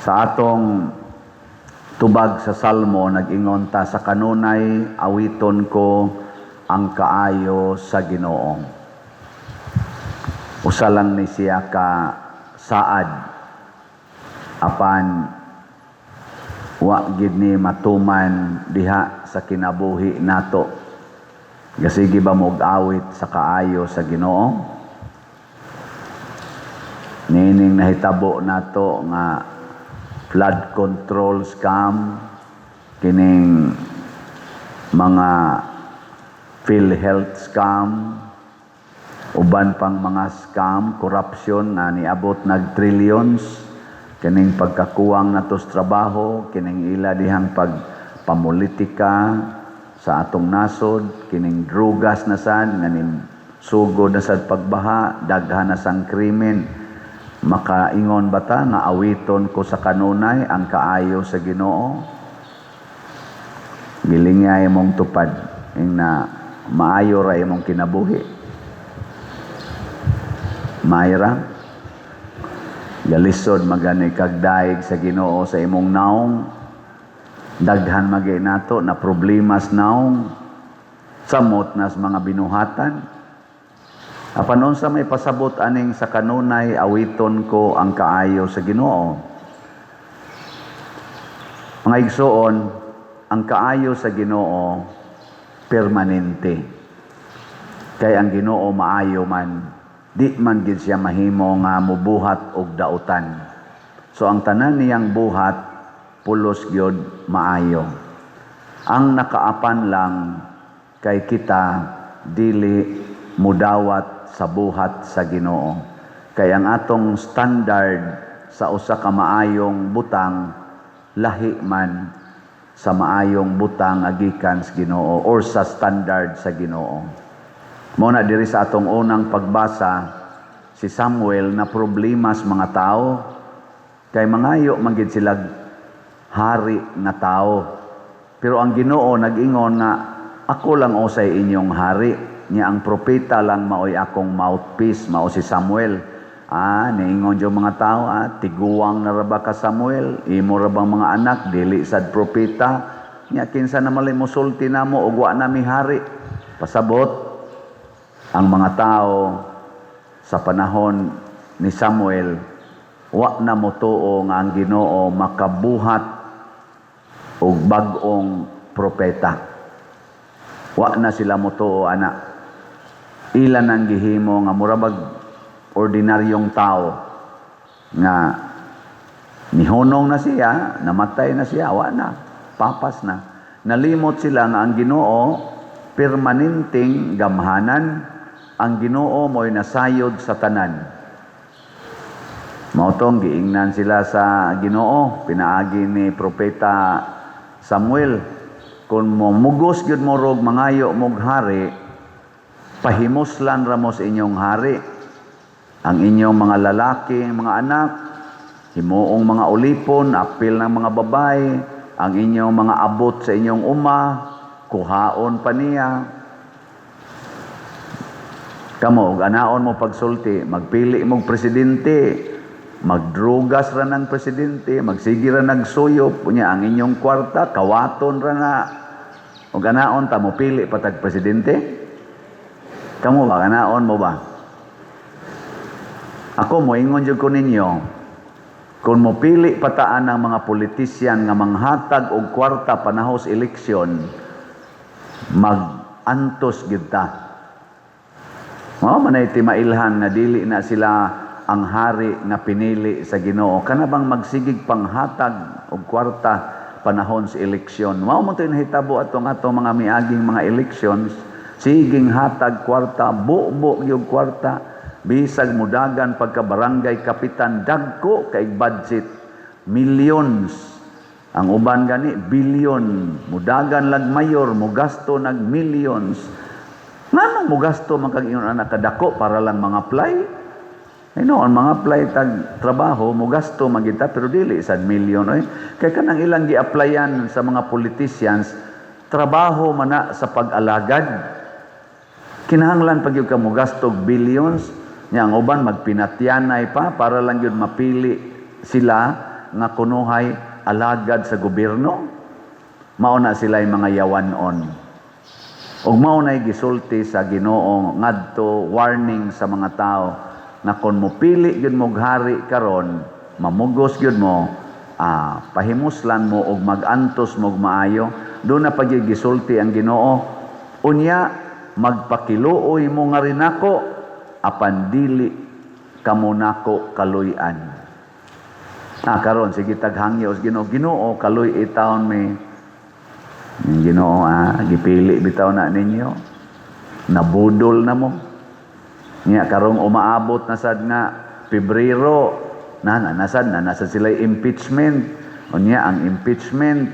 Sa atong tubag sa Salmo, nag-ingon ta, "Sa kanunay awiton ko ang kaayo sa Ginoo." Usa lang ni siya ka saad, apan wa gid ni matuman diha sa kinabuhi nato. Gasige ba mo awit sa kaayo sa Ginoo? Nining nahitabo nato nga flood control scam, kining mga PhilHealth scam, uban pang mga scam, corruption nga niabot nag trillions, kining pagkakuwang nato sa trabaho, kining ila dihang pagpamulitika sa atong nasod, kining drugas na sad nga nim sugod na sad pagbaha, daghan na sang krimen. Makaingon ba ta nga awiton ko sa kanunay ang kaayo sa Ginoo? Gilingay imong tupad ing na maayo ra imong kinabuhi. Maayo ra? Galisod magani kag daig sa Ginoo sa imong naong. Daghan magi nato na problemas naong. Samot nas mga binuhatan. Apan unsa may pasabot aning "Sa kanunay awiton ko ang kaayo sa Ginoo"? Mga igsoon, ang kaayo sa Ginoo permanente. Kay ang Ginoo maayo man, di man gid siya mahimo nga mubuhat og dautan. So ang tanan niyang buhat pulos gyud maayo. Ang nakaapan lang kay kita dili mudawat sa buhat sa Ginoo. Kay ang atong standard sa usa ka maayong butang lahi man sa maayong butang nga gikan sa Ginoo or sa standard sa Ginoo. Mao na diri sa atong unang pagbasa, si Samuel na problema sa mga tao kay mangayo man gid sila hari nga tao. Pero ang Ginoo nag-ingon nga ako lang usay inyong hari. Nya ang propeta lang maoy akong mouthpiece, mao si Samuel. Ah, niingon yung mga tao, ah, tiguang na ra ba ka, Samuel? Imo ra bang mga anak dili sad propeta? Nya kinsa na man mosulti namo ug wa na mi hari? Pasabot ang mga tao sa panahon ni Samuel, wa na motuo nga ang Ginoo makabuhat og bag-ong propeta. Wa na sila motuo ana. Ilan ang gihimo nga murabag ordinaryong tao nga nihunong na siya, namatay na siya, wa na, papas na. Nalimot sila nga ang Ginoo permanenteng gamhanan, ang Ginoo mo'y nasayod sa tanan. Mao tong giingnan sila sa Ginoo pinaagi ni propeta Samuel, kung mo mugos gyud mo rog mangayo mog hari, pahimuslan ra mo sa inyong hari. Ang inyong mga lalaki, mga anak, himuong mga ulipon, apil ng mga babae, ang inyong mga abot sa inyong uma, kuhaon pa niya. Kamo, og anaon mo pagsulti, magpili mong presidente, magdrugas ra ng presidente, magsige ra nagsuyop, unya ang inyong kwarta, kawaton ra na. Og anaon ta mo pili pa tag presidente? Kamo ba, anaon mo ba? Ako moingon jud ko ninyo, kung mopili pa ta ang mga politisyan nga manghatag og kwarta panahos eleksyon, mag-antos gid ta. Mao man ay timailhan nga dili na sila ang hari nga pinili sa Ginoo. Kana bang magsigig panghatag og kwarta panahon sa eleksyon? Mao man to'y nahitabo atong atong mga miaging mga elections, siging hatag kwarta, bubo gyud kwarta, bisag mudagan pagka barangay kapitan, dagko kay budget, millions. Ang uban gani billion, mudagan lag mayor, mugasto nag millions. Nganong mugasto man kag ingon anak kadako para lang mga apply? Ay no, ang mga apply tag trabaho mugasto magita pero dili sad million oy. Kay kanang ilang gi-applyan sa mga politicians, trabaho man na sa pag-alagad. Kinahanglan pag gyud ka mogasto og billions? Nya ang uban magpinatyanay pa para lang gyud mapili sila. nga kunuhay alagad sa gobyerno. Mao na sila mga yawanon. Ug mao nay gisulti sa Ginoo ngadto, warning sa mga tao nga kon mopili gyud mo hari karon, mamugos gyud mo, pahimuslan mo og magantos mo og maayo. Duna pa gyud gisulti ang Ginoo, "Unya magpakiluoy mo nga nako, apan dili kamo nako kaluy-an." Karon sige taghangyo sa Ginoo, "Ginoo, kaluy-i taon mi." Yung Ginoo, gipili bitaw na ninyo. Nabudol na mo. Nya karong umaabot na sad nga Pebrero, na na nasad na nasa sila impeachment. Unya ang impeachment,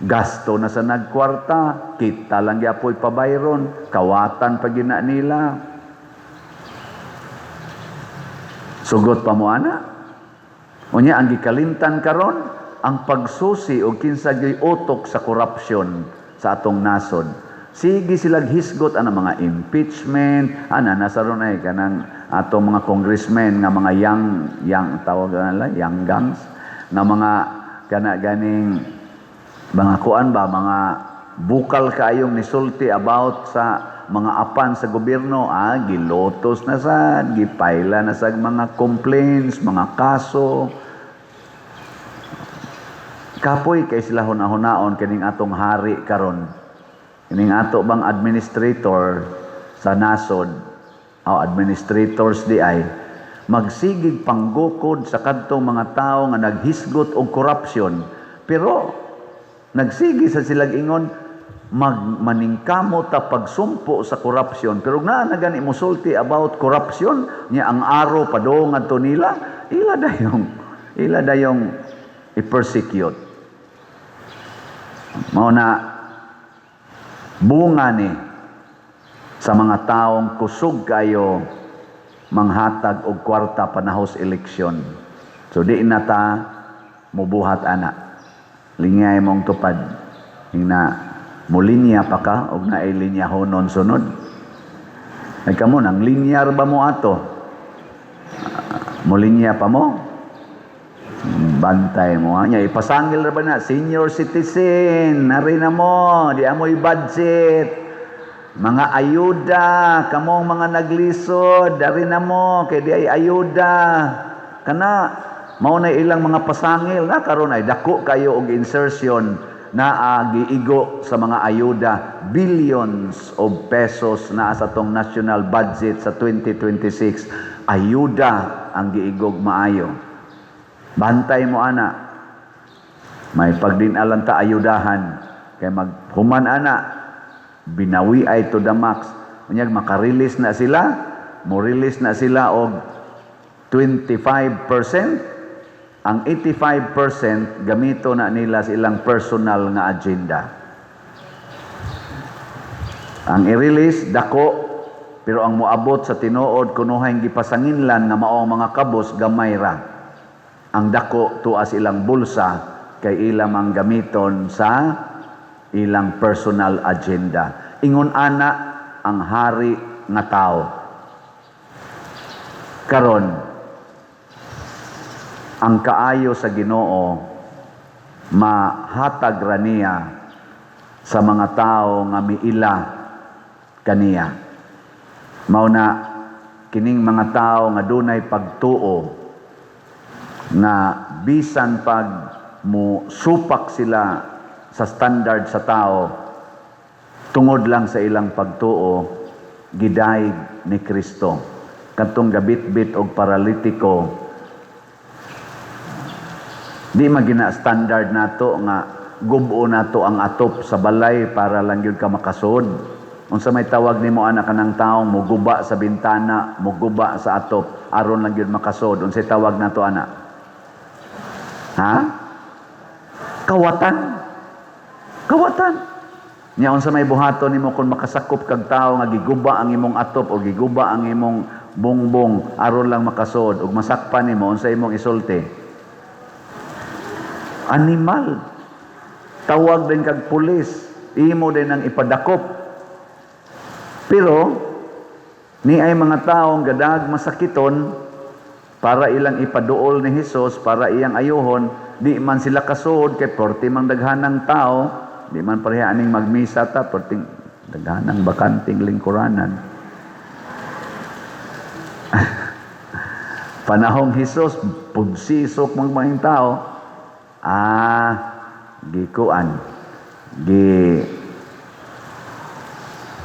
gasto na sa nagkwarta, kita lang gyapoy pabayron, kawatan pa gina nila. Sugot pa mo ana. Unya ang gikalimtan karon ang pagsusi og kinsa gyoy utok sa korupsyon sa atong nasod. Sige silag hisgot ana mga impeachment, ana nasa ron ay kanang atong mga congressmen nga mga young young tawag nila young gangs nga mga kana ganing mga kuan ba, mga bukal kaayong nisulti about sa mga apan sa gobyerno, gilotos na sad, gipayla na sa mga complaints, mga kaso. Kapoy kay sila hunahunahon kining atong hari karon. Kining ato bang administrator sa nasod o administrators di ay magsigig panggukod sa kadtong mga tao nga naghisgot og corruption, pero nagsigi sa silag ingon magmaningkamot ta pagsumpo sa corruption, pero naa na gani mosulti about corruption niya, ang aro padung ngadto nila, ila dayong i-persecute. Mao na bunga ni sa mga taong kusog kayo manghatag og kwarta panahos eleksyon. So di na ta mubuhat ana. Lingay mong tupad. Ingna mulinya pa ka og naay linyahonon sunod. Ay kamo nang linyar ba mo ato? Mulinya pa mo? Bantay mo ha. Nya ipasangil ra ba na senior citizen, nari na mo, di amoy budget. Mga ayuda, kamong mga naglisod, dari na mo, kay di ay ayuda. Kana mao na ilang mga pasangil na karon ay dako kayo og insertion na giigo sa mga ayuda, billions of pesos naa sa tong national budget sa 2026, ayuda ang giigog maayo. Bantay mo ana. May pagdinalan ta ayudahan kay maghuman ana binawi ay to the max. Unyag maka-release na sila, mo release na sila og 25%, ang 85% gamito na nila sa ilang personal nga agenda. Ang i-release dako, pero ang moabot sa tinuod kunuhay gipasanginlan nga mao ang mga kabos, gamay ra. Ang dako tuas ilang bulsa kay ilang ang gamiton sa ilang personal agenda. Ingon ana ang hari nga tao. Karon, ang kaayo sa Ginoo mahatag ra niya sa mga tao nga miila kaniya. Mao na kining mga tao nga dunay pagtuo nga bisan pag mo supak sila sa standard sa tao, tungod lang sa ilang pagtuo gidayeg ni Kristo. Kadtong gabitbit og paralitiko, di magina standard nato nga gubo nato ang atop sa balay para lang gyud ka makasud. Unsa may tawag nimo ana kanang taong muguba sa bintana, muguba sa atop aron lang gyud makasud? Unsay tawag nato ana, ha? Kawatan, kawatan. Nya unsa may buhaton nimo kung makasakop kag tawo nga giguba ang imong atop o giguba ang imong bongbong aron lang makasud ug masakpan nimo, unsa imong isulti? Animal. Tawag din kag pulis, imo din ang ipadakop. Pero ni ay mga taong gadag masakiton. Para ilang ipaduol ni Hesus, para iyang ayuhon, di man sila kasuod kay porti mang daghanang tao, di man pareha aning magmisa ta, porting daghanang bakanting lingkuranan. Panahong Hesus, punsisok mang mga tao, gikuan,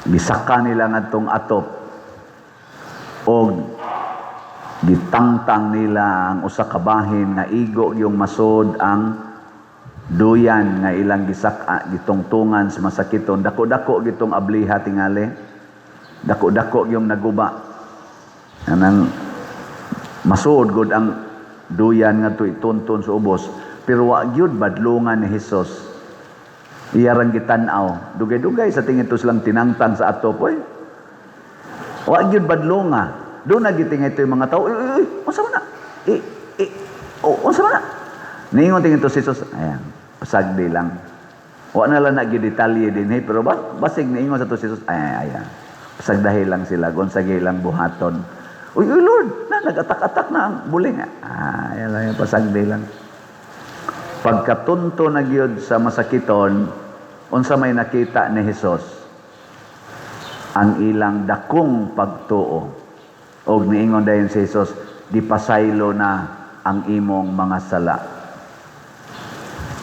gisaka nila ngadtong atop og gitangtang nila ang usa ka bahin nga igo yung masod ang duyan nga ilang gisaka, gitungtungan sa masakiton. Dako-dako gitong abliha tingali, dako-dako yung naguba, anang masuod gud ang duyan nga itunton sa ubos, pero wa gyud badlungan ni Hesus. Iyarang gitan-aw, dugay-dugay sa tingin to silang tinangtang sa atop, oy. Wa gyud badlunga. Doon na gitingay ito yung mga tao, uy, uy, uy, unsa man na? Eh, eh, oh, unsa man na? Niingon tingin to si Jesus, ayan, pasagdi lang. Wa na lang nagidetalye din, hey, pero basig niingon sa to si Jesus, ayan, ayan. Pasagdahi lang sila, kung sa ilang buhaton. Uy, uy, Lord, na, nag-atak-atak na ang buling. Ah, ayan lang, pasagdi lang. Pagkatunto na gyud sa masakiton, unsa may nakita ni Hesus? Ang ilang dakong pagtuo. Og niingon dayon si Hesus, gipasaylo na ang imong mga sala.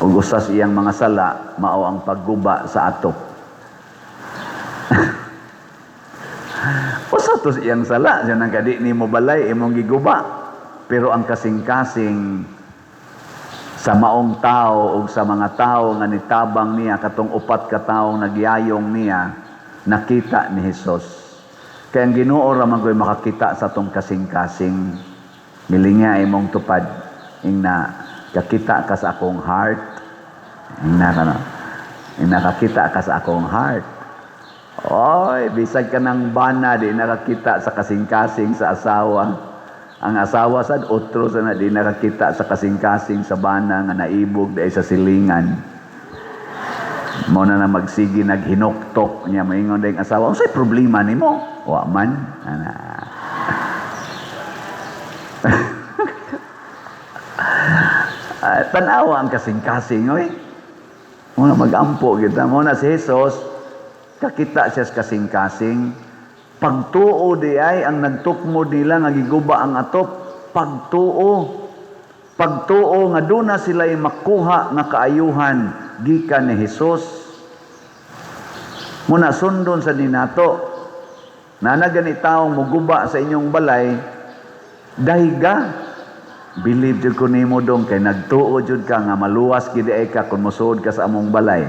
Og usas iyang mga sala, mao ang pagguba sa atop. Usa to iyang sala, siya nang kadi nimo balay imong giguba. Pero ang kasing-kasing sa maong tao og sa mga tao nga nitabang niya, katong upat ka tawo nagyayong niya, nakita ni Hesus. Kaya ang Ginoo ra man ko'y makakita sa atong kasing-kasing. Milinga imong tupad, ingna kakita ka sa akong heart. Ingna ka na. Ingna kakita ka sa akong heart. Oy, bisag ka ng bana, di nakakita sa kasing-kasing sa asawa. Ang asawa sad otro sa na di nakakita sa kasing-kasing sa bana nga naibog dahil sa silingan. Mo na na magsigi naghinuktok niya, maingon dayong asawa, unsay problema nimo? Wa man. Ana. Tan-awa ang kasing-kasing, oy. Mo na magampo kita. Mo na si Jesus, kakita siya sa kasing-kasing. Pagtuo di ay ang nagtukmo nila nga giguba ang atop. Pagtuo. Pagtuo nga doon na sila'y makuha nga kaayuhan gikan ni Hesus. Muna sundon sa ninato. Nana gani taong muguba sa inyong balay, dahiga. Believe jud ko nimo dong kay nagtuo jud ka nga maluwas gid ay ka kung mosuod ka sa among balay.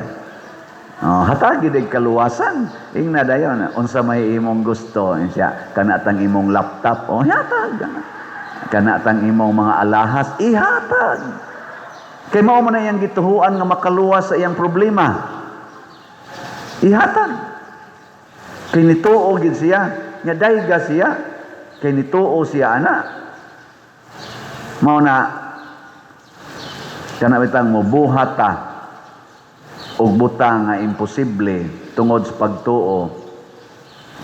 Oh, hatag gid ay kaluwasan. Ingna dayon, unsa may imong gusto siya, kana tang imong laptop, oh hatag. Kana tang imong mga alahas, ihatag. Kay mao man na iyang gituhuan nga makaluwas sa iyang problema. Ihatag. Kay nituo gid siya, nya dayga siya, kay nituo siya ana. Mao na kana bitang mobuhat ta og butang nga imposible tungod sa pagtuo,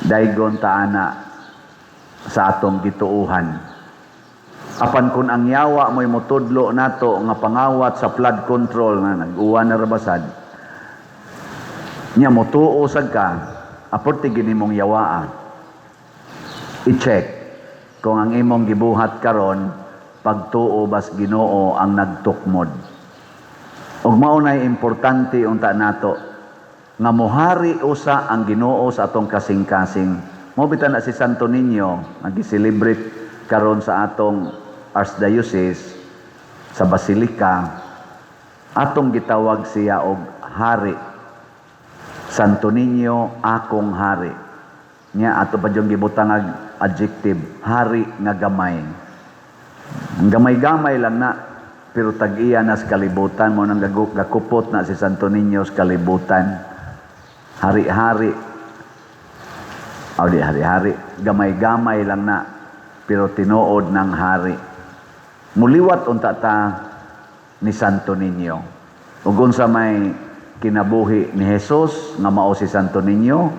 daygon ta ana sa atong gituohan. Apan kun ang yawa mo'y motudlo nato nga pangawat sa flood control nga nag-uwan na rabasad, nya motuo sad ka, aporte gini mong yawaa. I-check kung ang imong gibuhat karon pagtuo bas Ginoo ang nagtukmod. Ug mao nay importante unta nato nga mohari usa ang Ginoo sa atong kasing-kasing. Mo bitan na si Santo Niño nga gi-celebrate karon sa atong Archdiocese sa Basilica, atong gitawag siya og hari. Santo Niño akong hari. Nya ato pa dyong gibutang adjective, hari nga gamay. Gamay-gamay lang na, pero tag-iya na sa kalibutan mo nang gakupot na si Santo Niño sa kalibutan. Hari-hari. O di hari-hari, gamay-gamay lang na, pero tinuod ng hari. Muliwat unta ta ni Santo Niño. Ug unsa may kinabuhi ni Jesus nga mao si Santo Niño,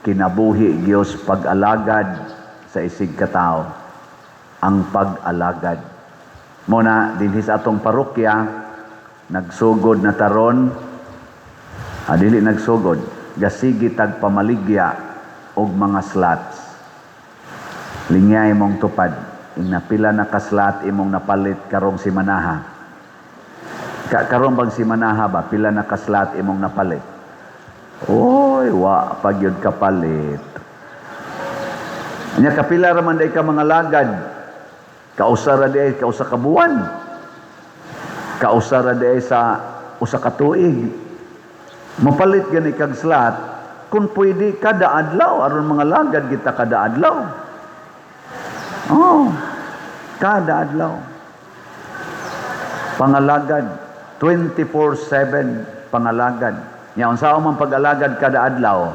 kinabuhi Dios pag-alagad sa isig katawo. Ang pag-alagad. Mao na dinhi sa atong parokya nagsugod na taron, dili nagsugod, gasigi tag pamaligya og mga slots. Lingyay mong tupad, ing napila na ka slot imong napalit karong simanaha? Karon bang simanaha ba, pila na ka slot imong napalit? Oy, wa pa gyud kapalit. Nya kapila ra man day ka mga lagad? Kausa ra day kausa ka buwan. Kausa ra day sa usa ka tuig. Mapalit gani kag slot kung pwede kada adlaw aron mga lagad kita kada adlaw. Oh, kada adlaw. Pangalagad 24/7 pangalagad. Nya unsa man pag-alagad kada adlaw?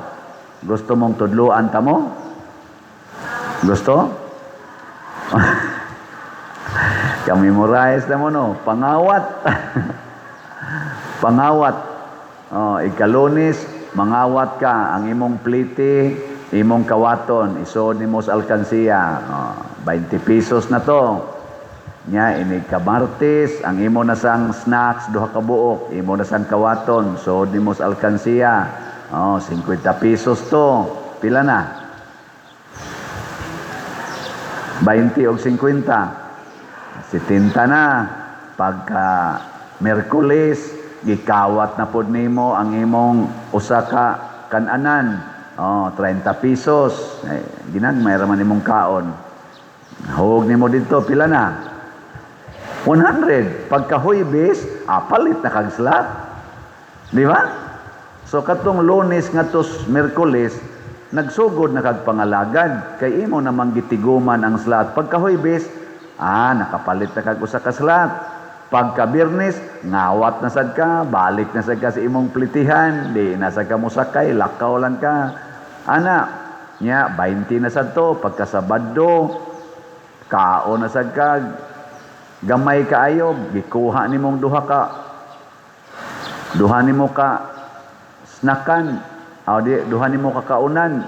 Gusto mong tudluan ta mo? Gusto? Ka-memorize na mo, no? Pangawat. Pangawat. Oh, ikalunes, mangawat ka. Ang imong plite, imong kawaton, isuod nimo sa alkansiya. Oh, 20 pesos na to. Nya, inig ka Martes, ang imo na sang snacks, duha ka buok, imo na sang kawaton, suod nimo sa alkansiya. Oh, 50 pesos to. Pila na? 20 o 50. 70 na. Pagka Merkulis, gikawat na pod nimo ang imong usa ka kananan. Oh, 30 pesos. Eh, ginagmay ra man imong kaon. Hug nimo dito, pila na? 100. Pagka Huwebes, palit na kag slot. Di ba? So katong Lunes ngadto Merkulis, nagsugod na kag pangalagad kay imo namang gitiguman ang slot. Pagka Huwebes, nakapalit na kag usa ka slot. Pagka Biyernes, ngawat na sad ka, balik na sad ka sa imong plitihan, di na sad ka mosakay, lakaw lang ka. Ana, nya 20 na sad to. Pagka Sabado, kaon na sad ka, gamay kaayo, gikuha nimong duha nimo ka snackan, o di, duha nimo ka kaunan.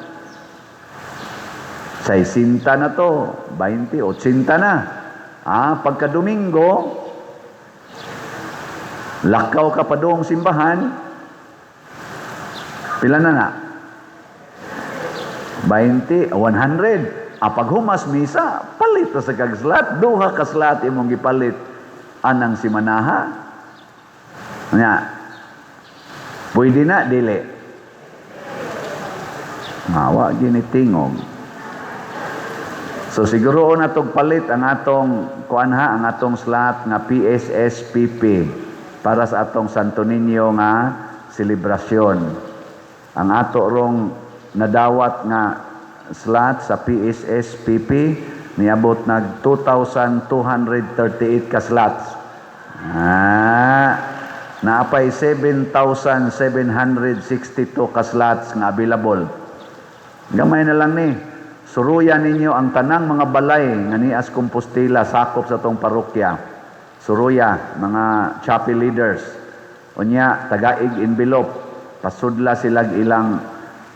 60 na to, 20, 80 na. Pagka Domingo, lakaw ka pa doong simbahan, pila na na? 20, 100. Pag humas misa, palit na sa kag slot, duha ka slot imong gipalit anang simanaha. Nya, pwede na, dili? Mawa gini tingog. So siguro na tog palit ang atong kuan ha, ang atong slot nga PSSPP para sa atong Santo Niño nga selebrasyon. Ang ato rong nadawat nga slot sa PSSPP niabot nag 2,238 ka slots. Naapay 7,762 ka slots nga available. Gamay na lang ni. Suruyan ninyo ang tanang mga balay nga nias Compostela, sakop sa tong parokya. Suruya, mga chapel leaders. Unya, tagaig envelope. Pasudla silag ilang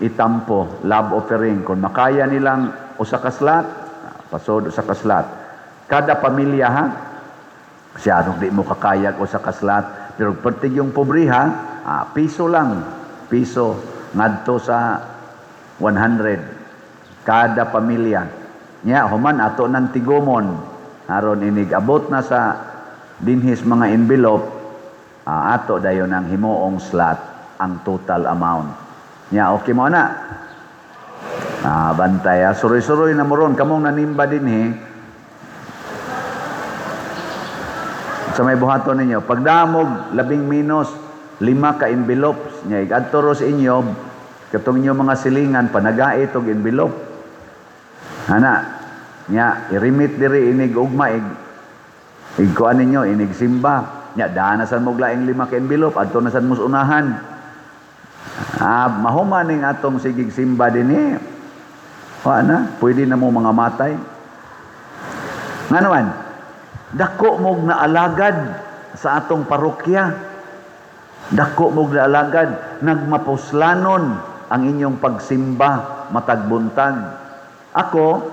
itampo, love offering. Kung makaya nilang usa ka slot, pasod usa ka slot. Kada pamilya ha, siya anong di mo kakayag usa ka slot, pero pertig yung pobre ha, piso lang, piso ngadto sa 100 kada pamilya. Nya human ato nang tigumon aron inig abot na sa dinhis mga envelope, ato dayon ang himuong slot ang total amount. Nya okay mo na. Bantay ha. Suroy-suroy na mo ron kamong nanimba dinhi sa may buhaton ninyo. Pagdamog labing minus 5 ka envelopes nya igadto ro sa inyo katong inyo mga silingan panagait og envelope. Ana, nya i-remit diri inig ugma ig igkuan ninyo inig simba. Nya daan na sad mo laing 5 ka envelope adto na sad mo sa unahan. Mahuman ning atong sigig simba dinhi. Wa na, pwede na mo mga matay. Nga naman, dako mog naalagad sa atong parokya. Dako mog naalagad, nagmapuslanon ang inyong pagsimba matag buntag. Ako,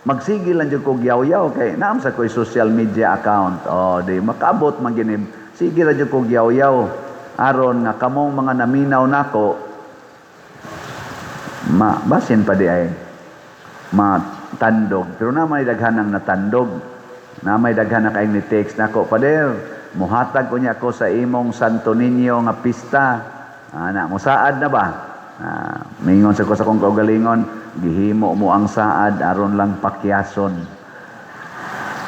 Magsige lang jud kog yaw-yaw kay naa man sa ko'y social media account. Oh, di makaabot man gini. Sige ra jud kog yaw-yaw aron nga kamong mga naminaw nako ma basin pa diay matandog. Pero na may daghan ang natandog. Na may daghan na kayong ni text nako, "Pader, muhatag ko niya ako sa imong Santo Niño nga pista." Ana, musaad na ba? Ah, mingon sa ko sa akong kaugalingon, "Gihimo mo ang saad aron lang pakyason."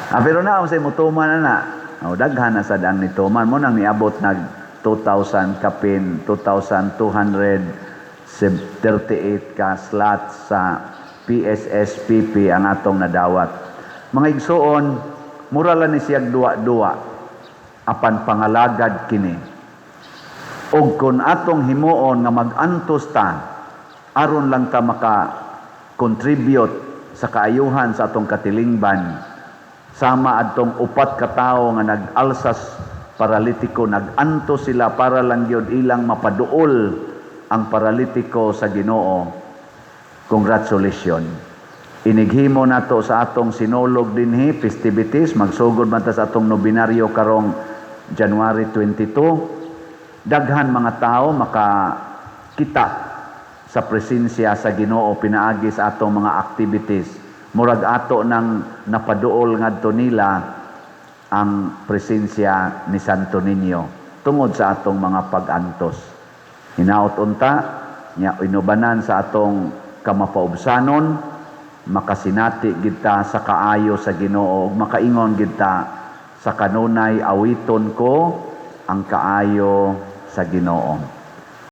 Ah, pero na sa mutuman na na. Oh, daghan na sad ang nituman mo nang niabot nag 2,000 kapin 2,238 ka slots sa PSSPP ang atong nadawat. Mga igsuon, mura lang ni siyag duwa-duwa apan pangalagad kini. Og kung atong himuon nga mag-antos ta aron lang ta maka contribute sa kaayuhan sa atong katilingban, sama adtong upat ka tawo nga nag-alsas paralitiko, nag-antos sila para lang gyud ilang mapaduol ang paralitiko sa Ginoo. Congratulations. Inighimo nato sa atong Sinulog dinhi festivities, magsugod man ta sa atong nobinaryo karong January 22. Daghan mga tao makakita sa presensya sa Ginoo pinaagi sa atong mga activities. Murag ato nang napaduol ngadto nila ang presensya ni Santo Niño tungod sa atong mga pag-antos. Hinaot unta nya inubanan sa atong kamapaubsanon, makasinati gid ta sa kaayo sa Ginoo ug makaingon gid ta sa kanunay, "Awiton ko ang kaayo sa Ginoo."